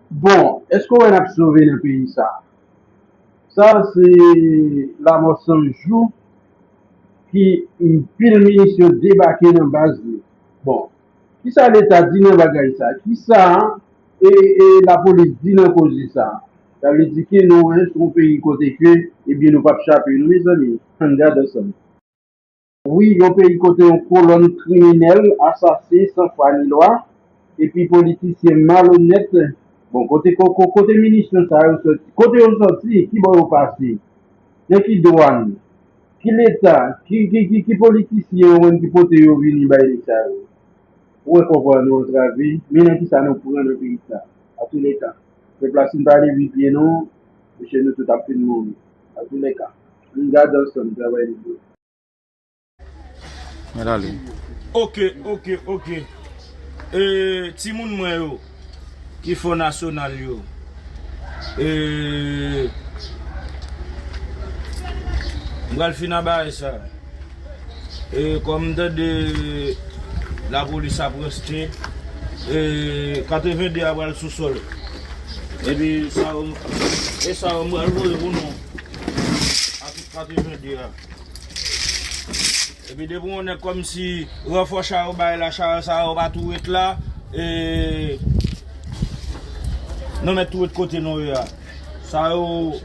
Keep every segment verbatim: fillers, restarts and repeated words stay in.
Bon, èske w wè n ap sove nan peyi sa? Sa se lanmò san jou ki pil minis yo debake nan baz li. Bon, kisa Leta di nan bagay sa? Kisa e, e lapolis di nan koze sa? Sa vle di ke nou wè se yon peyi kote ke, ebyen, nou p ap chape non, mezanmi. Ann gade ansanm. Wi, yon peyi kote yon kolòn kriminèl, asasen, san fwa ni lwa, epi politisyen malonèt. Bon, kote, ko-, ko-, kote minisyon sa yo soti? Kote yo soti? Ki bò yo pase? Nan ki dwàn? Ki leta? Ki, ki, ki, ki politisyen yo menm ki pote yo vini bay nèg sa yo? Ou wè kòman nou antrave, men nan kisa nou pran nan peyi sa? Atouleka, pèp la si n pa leve pye nou, mesye nou tout ap fin mouri. Atouleka, ann gade ansanm travay nou fè. Mèt ale. Ok, ok, ok. E, timoun mwen yo, ki fò nasyonal yo. E, m pral fin a bagay sa. E, kòm m tande lapolis ap reste, e, katreven de a pral sou sòl. Epi sa yo, e sa yo m pral voye pou nou. Afik katreven de a. Epi depi yon nèg kòmsi ranfò cha yo bay la, cha sa yo pa tou ret la, e, nou mèt tou ret kote nou ye a. Sa yo,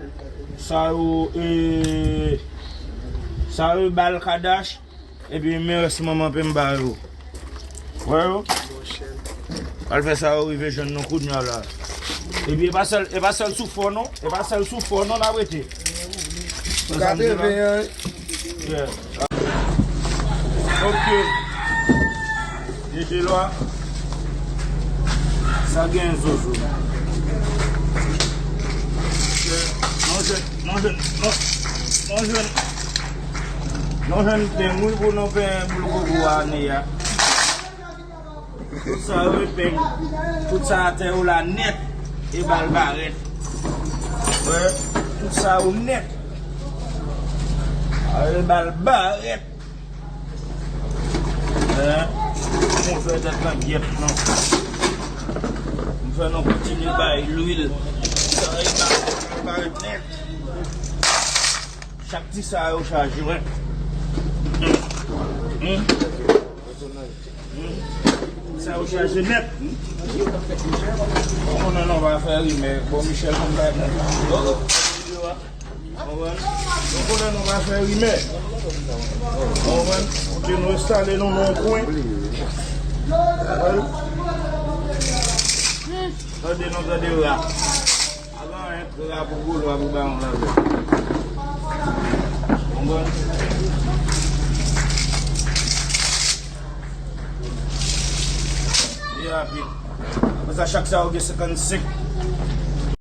sa yo, e, sa yo bal kadach, epi men rès manman pe m ba yo. Wè yo? Al fè sa yo rive jwenn nou kounya la. Epi e pa sèl, e pa sèl sou fò non, e pa sèl sou fò non n ap rete. Ou konprann sa m di la? Yeah. Ok. Deje lwa. Sa gen zozo. Non jwenn, non jwenn, non, non jwenn, non jwenn peng wi pou nou fè boul koko ane a. Tout sa yo epeng. Tout sa atè yo la nèt. E bal barèt. Wè, tout sa yo nèt. A, e bal barèt. Hein? Mwen fè tèt lan gyèt non. M fè nou kontinye bay lwil. Sa e bal barèt nèt. Chak ti sa yo chaje, wè. Hmm. Hmm. Sa yo chaje nèt. Ou konnen nou pa fè rimè. Bon, Michel konn bay moun. Konprann? Nou konnen nou pa fè rimè. Konprann? Oke, nou enstale nou nan yon kwen. Konprann? Tande nou, tande ra. Avan en tra pou gwo lwa pou ba yon lave. Konprann? Li rapid. Apre sa, chak sa yo gen senkannsenk.